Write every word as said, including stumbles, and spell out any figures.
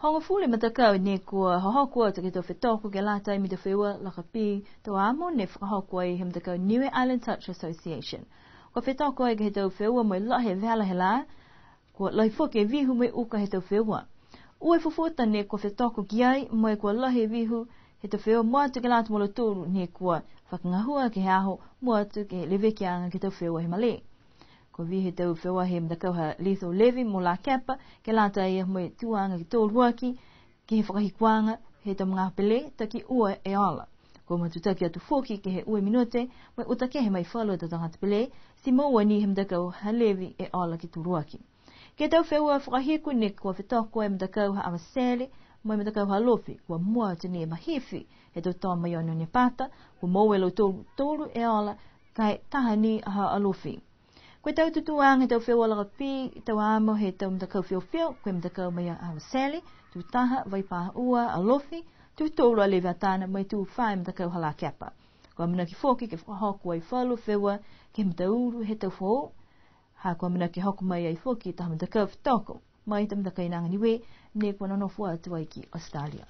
Hogofulu e matakau ne kua hohoko atu ke he tau fetoko ke lata mo e tau feua lakapī tau amo ne fakahoko ai he matakau Niue Island Touch Association. Kua fetoko ai ke he tau feua mo e lahi e vela he lā, kua lahi foki e vihu mo e uka he tau feua. Ua e fufuta ne kua fetoko ki ai, mo e kua lahi e vihu he tau feua mua atu ke lata mo lautolu ne kua fakagahua ke he aho mua atu ke he levekiaga ke he tau feua he malē. Kua vihi e tau feua he matakau ha Lethal Levy mo Lakepa, ke lata ia mo e tuaga ke toluaki, ke he fakahikuaga he tau magaaho pele, taki ua e ola. Kua matutaki atu foki ke he ua e minute, mo e uta kehe mai falu a tau tagata pele, ti moua ni he matakau ha Levy e ola ke toluaki. Ke he tau feua fakahiku ne kua fetoko e matakau ha Avatele, mo e matakau ha Alofi, kua mua atu ni e mahifi he tau toa mai Onepata, kua moua e lautolu tolu e ola, ka e taha ni ha Alofi. Ko e tau tutūaga he tau feua lakapī tau amo he tau matakau fiofio, ko e matakau mai a Avatele, tū taha Vaipā Ua, Alofi, tū tolu a Leviatana, mo e tū fā e matakau ha Lakepa. Kua amanaki foki ke fakahoko ai falu feua ke he mataulu he tau foou, ha kua amanaki hoko mai ai foki taha matakau fetoko mai he tau matakainaga Niue ne kua nonofo atu ai ki Australia.